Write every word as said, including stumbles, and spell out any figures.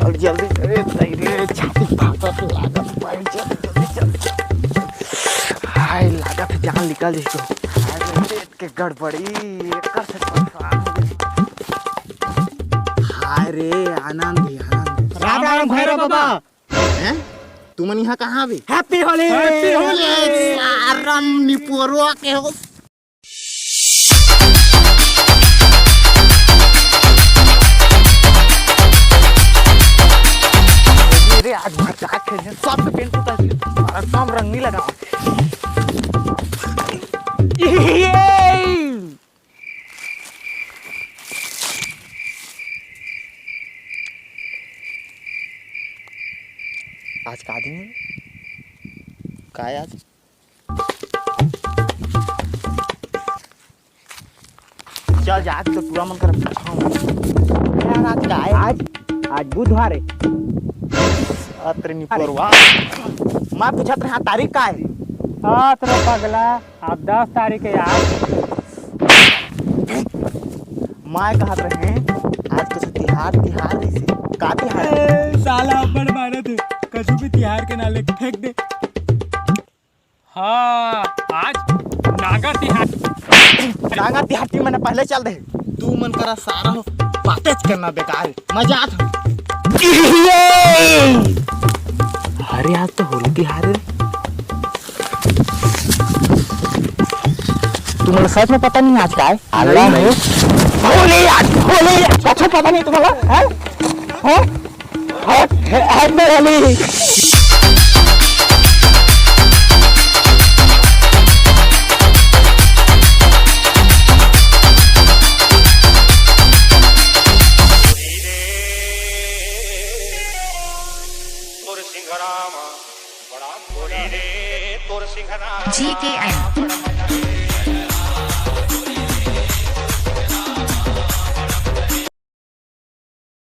जल्दी, जल्दी, अरे, नहीं रे, छाती फाटत लागत भाई, जल्दी, जल्दी, जल्दी। हाय, लागत हे जान निकल जही तो। हाय रे, पेट के गड़बड़ी, एकर से परेशान हो गई। हाय रे, आनंद ही आनंद। राम राम भैरव बाबा। हैं? तुमन यहाँ कहाँ आवे? Happy होली। Happy होली। सारम निपोरवा के हो। अरे, आज भरचाक खेले, सबके पेंट उतार दिए, हमारा काम रंग नहीं लगा। ये! आज का दिन है? का है आज? चल जा, आज तो टूरा मन कर पूछा हूँ। यार, आज का है? आज, आज बुधवार है। अतरे निपोरवा। मैं पूछत रहा, तारीख का है? अतरे पगला, आज दस तारीख है यार। मैं कहत रहे, आज कुछ तिहार, तिहार जैसे। का तिहार? ए, साला अब्बड़ मारत है। कछु भी तिहार के नाले फेंक दे। हाँ, आज नांगर तिहार। नांगर तिहार तीन महीना पहले चल दे। तू मन करा सारा हो, बातें करना बेकार है। मैं जात हूँ। अरे, आज तो होली तिहार है। तुमन सच में पता नहीं आज का है? अल्लाह नहीं। हो। होली आज, होली आज। सच में पता नहीं तुम्हारा, हैं? हैं? हट, हट, हट, होली। जी के एन।